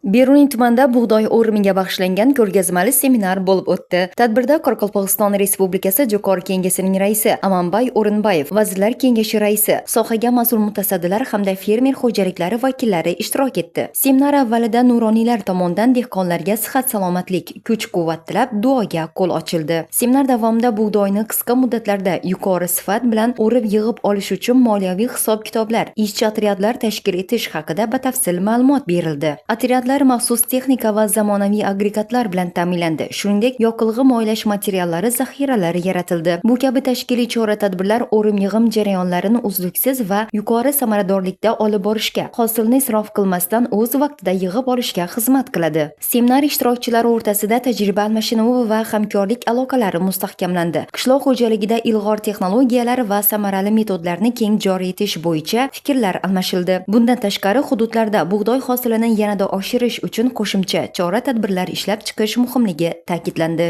Beruniy tumanida bug'doy o'rimiga bag'ishlangan ko'rgazmali seminar bo'lib o'tdi. Tadbirda Qoraqalpog'iston Respublikasi Jo'qorg'i Kengasining raisi Amanbay O'rinbayev, Vazirlar Kengashi raisi, sohaga mas'ul mutasaddilar hamda fermer xo'jaliklari vakillari ishtirok etdi. Seminar avvalida nuroniylar tomonidan dehqonlarga sihat salomatlik, kuch-quvvat tilab duoga qo'l ochildi. Seminar davomida bug'doyni qisqa muddatlarda yuqori sifat bilan o'rib yig'ib olish uchun moliyaviy hisob-kitoblar, ishchi otryadlar tashkil etish haqida batafsil ma'lumot berildi. Otryadlar maxsus texnika va zamonaviy agregatlar bilan ta'minlandi. Shuningdek, yoqilg'i moylash materiallari zaxiralari yaratildi. Bu kabi tashkiliy chora-tadbirlar o'rim-yig'im jarayonlarini uzluksiz va yuqori samaradorlikda olib borishga, hosilni isrof qilmasdan o'z vaqtida yig'ib olishga xizmat qiladi. Seminar ishtirokchilari o'rtasida tajriba almashinuvi va hamkorlik aloqalari mustahkamlandi. Qishloq xo'jaligida ilg'or texnologiyalar va samarali metodlarni keng joriy etish bo'yicha fikrlar almashildi. Bundan tashqari, hududlarda bug'doy hosilini yanada oshirish uchun qo'shimcha chora-tadbirlar ishlab chiqish muhimligi ta'kidlandi.